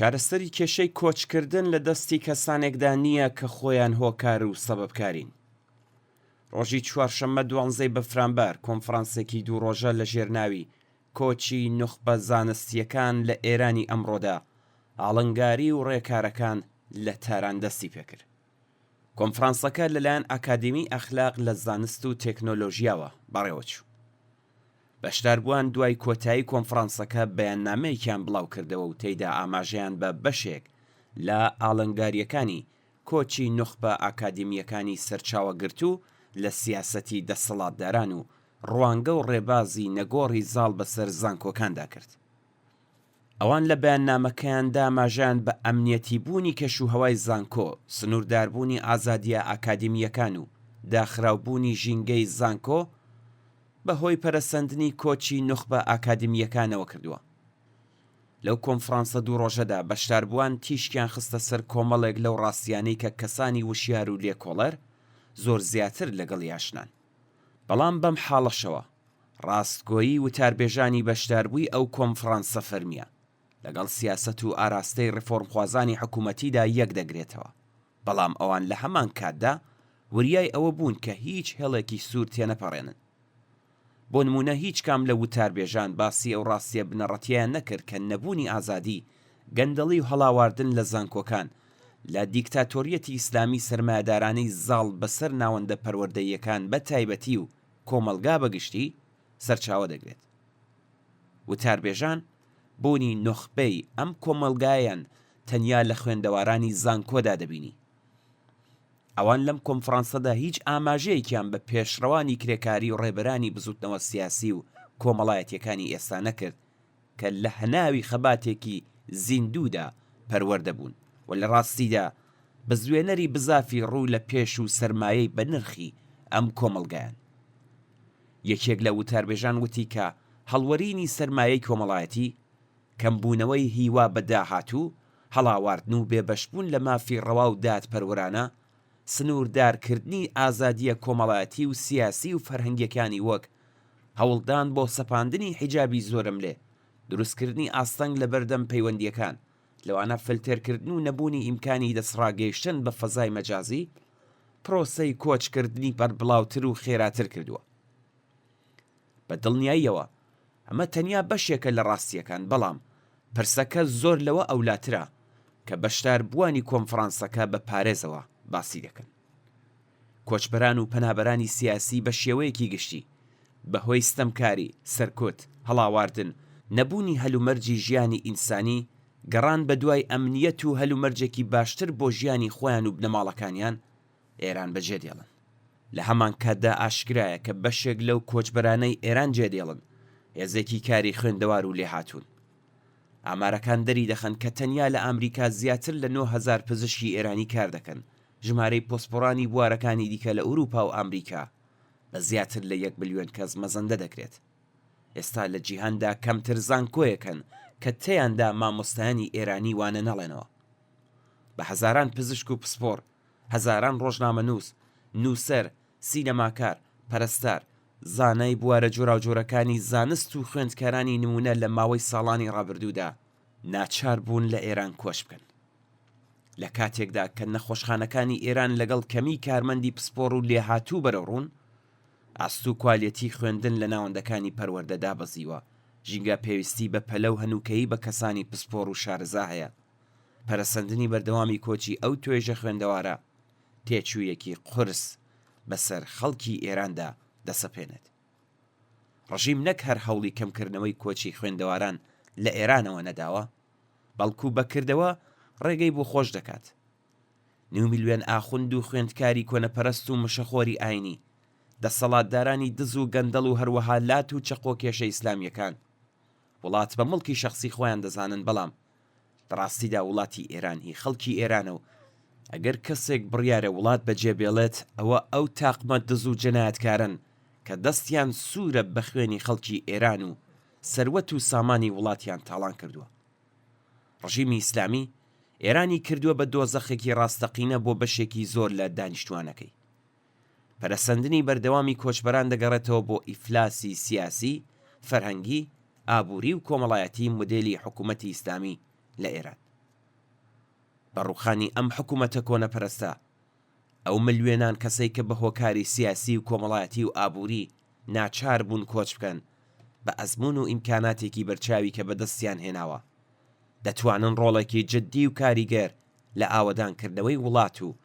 چارەسەری کێشەی کۆچکردن لە دەستی کەسانێکدا نییە کە خۆیان هۆکار و سەبەبکارین. ڕۆژی چوارشەممە دوانزەی بەفرانبار کۆنفرانسێکی دوو ڕۆژە لە ژێر ناوی کۆچی نوخبە زانستییەکان لە ئێرانی ئەمڕۆدا، ئاڵنگاری و ڕێکارەکان لە تاران دەستی پێکرد. کۆنفرانسەکە لەلایەن ئاکادیمیی ئەخلاق لە زانست و تێکنۆلۆژیاوە بەڕێوەچوو. بەشداربووان دوای کۆتایی کۆنفرانسەکە بەیاننامەیەکیان بڵاوکردەوە و تێیدا ئاماژەیان بە بەشێک لە ئاڵنگارییەکانی کۆچی نوخبە ئاکادیمییەکانی سەرچاوەگرتوو لە سیاسەتی دەسەڵاتداران و ڕوانگە و ڕێبازی نەگۆڕی زاڵ بەسەر زانکۆکاندا کرد. ئەوان لە بەیاننامەکەیاندا ئاماژەیان بە ئەمنیەتیبوونی کەشوهەوای زانکۆ، سنوورداربوونی ئازادییە ئاکادیمییەکان و داخراوبوونی ژینگەی زانکۆ بە هۆی پەرەسەندنی کۆچی نوخبە ئاکادمییەکانەوە کردووە. لەو کۆنفرانسە دوو ڕۆژەدا بەشداربووان تیشکیان خستە سەر کۆمەڵێک لەو ڕاستییانەی کە کەسانی وشیار و لێکۆڵەر زۆر زیاتر لەگەڵی ئاشنان. بەڵام بەم حاڵەشەوە ڕاستگۆیی وتاربێژانی بەشداربووی ئەو کۆنفرانسە فەرمییە لەگەڵ سیاسەت و ئاراستەی ڕێفۆرمخوازانی حکوومەتیدا یەک دەگرێتەوە، بەڵام ئەوان لە هەمان کاتدا وریای ئەوە بوون کە هیچ هێڵێکی سوور تێنەپەڕێنن. بۆ نموونە هیچ کام لە وتاربێژان باسی ئەو ڕاستییە بنەڕەتییەیان نەکرد کە نەبوونی ئازادی، گەندەڵی و هەڵاواردن لە زانکۆکان، لە دیکتاتۆرییەتی ئیسلامی سەرمایەدارانەی زاڵ بەسەر ناوەندە پەروەردەییەکان بە تایبەتی و کۆمەڵگا بە گشتی، سەرچاوە دەگرێت. وتاربێژان بوونی نوخبەی ئەم کۆمەڵگایەیان تەنیا لە خوێندەوارانی زانکۆدا دەبینی. ئەوان لەم کۆنفرانسەدا هیچ ئاماژەیەکیان بە پێشڕەوانی کرێکاری و ڕێبەرانی بزوتنەوە سیاسی و کۆمەڵایەتیەکانی ئێستا نەکرد کە لە هەناوی خەباتێکی زیندوودا پەروەردە بوون و لە ڕاستیدا بزوێنەری بزافی ڕوو لە پێش و سەرمایەی بەنرخی ئەم کۆمەڵگایەن. یەکێک لە وتاربێژان وتی کە هەڵوەرینی سەرمایەی کۆمەڵایەتی، کەمبوونەوەی هیوا بە داهاتوو، هەڵاواردن و بێبەشبوون لە مافی ڕەوا و دادپەروەرانە، سنووردارکردنی ئازادییە کۆمەڵایەتی و سیاسی و فەرهەنگییەکانی وەک هەوڵدان بۆ سەپاندنی حیجابی زۆرەملێ، دروستکردنی ئاستەنگ لەبەردەم پەیوەندییەکان، لەوانە فلتێرکردن و نەبوونی ئیمکانی دەستڕاگەیشتن بە فەزای مەجازی، پرۆسەی کۆچکردنی بەربڵاوتر و خێراتر کردووە. بە دڵنیاییەوە ئەمە تەنیا بەشێکە لە ڕاستییەکان، بەڵام پرسەکە زۆر لەوە ئەولاترە کە بەشداربووانی کۆنفرانسەکە بە پارێزەوە باسی دەکەن. کۆچبەران و پەنابەرانی سیاسی بە شێوەیەکی گشتی بە هۆی ستەمکاری، سەرکوت، هەڵاواردن، نەبوونی هەلومەرجی ژیانی ئینسانی، گەڕان بە دوای ئەمنییەت و هەلومەرجێکی باشتر بۆ ژیانی خۆیان و بنەماڵەکانیان، ئێران بەجێ دێڵن. لە هەمانکاتدا ئاشکرایە کە بەشێک لەو کۆچبەرانەی ئێران جێدێڵن، هێزێکی کاری خوێندەوار و لێهاتوون. ئامارەکان دەریدەخەن کە تەنیا لە ئامریکا زیاتر لە 9000 پزیشکی ئێرانی کار دەکەن، ژمارەی پسپۆڕانی بوارەکانی دیکە لە ئورووپا و ئامریکا بە زیاتر لە یەک ملیۆن کەس مەزەندە دەکرێت. ئێستا لە جیهاندا کەمتر زانکۆیەک هەن کە تێیاندا مامۆستایانی ئێرانی وانە نەڵێنەوە. بە هەزاران پزیشک و پسپۆڕ، هەزاران ڕۆژنامەنووس، نووسەر، سینەماکار، پەرستار، زانای بوارە جۆراوجۆرەکانی زانست و خوێندکارانی نموونە لە ماوەی ساڵانی ڕابردوودا ناچار بوون لە ئێران کۆچ بکەن. لە کاتێکدا کە نەخۆشخانەکانی ئێران لەگەڵ کەمیی کارمەندی پسپۆڕ و لێهاتوو بەرەوڕوون، ئاست و کوالێتیی خوێندن لە ناوەندەکانی پەروەردە دابەزیوە، ژینگە پێویستی بە پەلە و هەنووکەیی بە کەسانی پسپۆڕ و شارەزا هەیە. پەرەسەندنی بەردەوامی کۆچی ئەو توێژە خوێندەوارە، تێچوویەکی قورس بەسەر خەڵکی ئێراندا دەسەپێنێت. ڕژیم نەک هەر هەوڵی کەمکردنەوەی کۆچی خوێندەواران لە ئێرانەوە نەداوە، بەڵکوو بە کردەوە ڕێگەی بۆ خۆش دەکات. نیو ملیۆن ئاخوند و خوێندکاری کۆنەپەرەست و مشەخۆری ئایینی، دەسەڵاتدارانی دز و گەندەڵ و هەروەها لات و چەقۆکێشە ئیسلامییەکان، وڵات بە مڵکی شەخسی خۆیان دەزانن بەڵام لە ڕاستیدا وڵاتی ئێران هی خەڵکی ئێرانە و ئەگەر کەسێک بڕیارە وڵات بەجێ بێڵێت ئەوە ئەو تاقمە دز و جەنایەتکارەن کە دەستیان سوورە بە خوێنی خەڵکی ئێران و سەروەت و سامانی وڵاتیان تاڵان کردووە. ڕژیمی ئیسلامی ئێرانی کردووە بە دۆزەخێکی ڕاستەقینە بۆ بەشێکی زۆر لە دانیشتووانەکەی. پەرەسەندنی بەردەوامی کۆچبەران دەگەڕێتەوە بۆ ئیفلاسی سیاسی، فەرهەنگی، ئابووری و کۆمەڵایەتی مودێلی حکوومەتی ئیسلامی لە ئێران. بە ڕووخانی ئەم حکوومەتە کۆنەپەرستە، ئەو ملیۆنان کەسەی کە بە هۆکاری سیاسی و کۆمەڵایەتی و ئابووری ناچار بوون کۆچ بکەن، بە ئەزموون و ئیمکاناتێکی بەرچاوی کە بەدەستیان هێناوە، دەتوانن ڕۆڵێکی جددی و کاریگەر لە ئاوەدانکردنەوەی وڵات و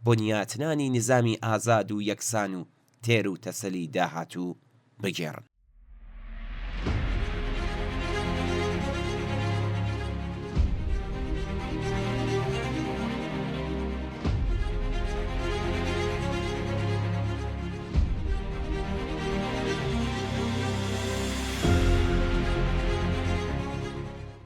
بنیاتنانی نیزامی ئازاد و یەکسان و تێر و تەسەلی داهاتوو بگێڕن.